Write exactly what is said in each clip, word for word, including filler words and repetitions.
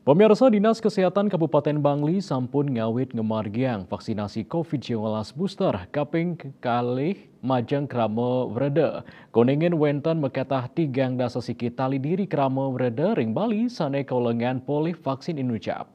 Pemirsa, Dinas Kesehatan Kabupaten Bangli sampun ngawit ngamargiang vaksinasi covid sembilan belas booster kaping kalih majeng krama werda. Koningin wenten makatah tigang dasa siki tali diri krama werda ring Bali sane kaulengang polih vaksin inucap.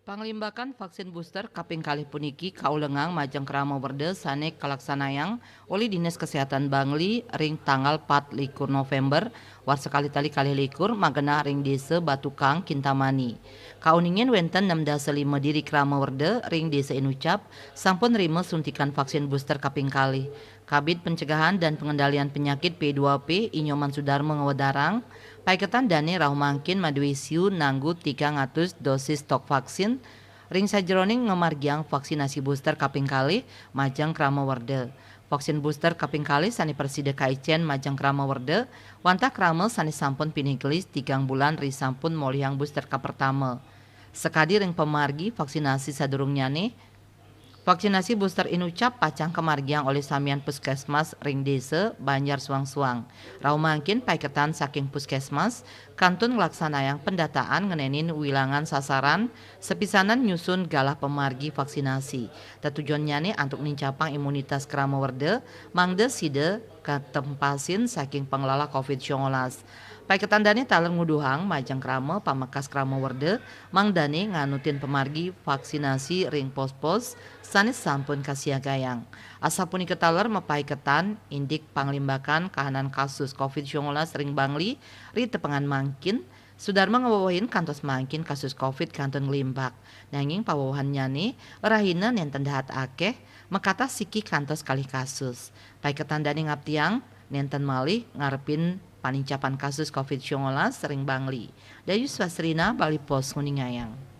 Panglimbakan vaksin booster kaping kalih puniki kaulengang majeng krama werda sane kalaksanayang olih Dinas Kesehatan Bangli ring tanggal pat likur November warsa kalih tali kalih likur magenah ring Desa Batukang, Kintamani. Kauningin wenten enam dasa lima diri krama werda ring Desa Inucap sampun nrima suntikan vaksin booster kaping kalih. Kabid Pencegahan dan Pengendalian Penyakit P dua P I Nyoman Sudarma ngwedarang, paiketan dane rauh mangkin madue siu nanggu tigang atus dosis stok vaksin ring sajeroning ngamargiang vaksinasi booster kaping kalih majeng krama werda. Vaksin booster kaping kalih sane prasida kaicen majeng krama werda, wantah krama sane sampun pinih gelis tigang bulan ri sampun molihang booster kapertama. Sakadi ring pamargi vaksinasi sadurungnyane, vaksinasi booster Inucap pacang kamargiang olih samian puskesmas ring desa Banjar Suang-Suang. Rauh mangkin paiketan saking puskesmas kantun nglaksanayang pendataan ngenenin wilangan sasaran sapisanan nyusun galah pamargi vaksinasi. Tetujonnyane antuk nincapang imunitas krama werda, mangda sida katempasin saking panglalah covid sembilan belas. Paiketan dane taler nguduhang majeng krama pamekas krama werda, mangdane nganutin pamargi vaksinasi ring pos-pos sane sampun kasiagayang. Asapunika taler mapaiketan indik panglimbakan kahanan kasus covid sembilan belas ring Bangli ri tepengan mangkin, Sudarma ngwewehin kantos mangkin kasus covid kantun nglimbak. Nanging pawewehannyane rahina nenten dahat akeh, makatah siki kantos kalih kasus. Paiketan dane ngaptiang, nenten malih ngarepin panincapan kasus covid sembilan belas ring Bangli. Dayu Swasrina, Bali Post, nguningayang.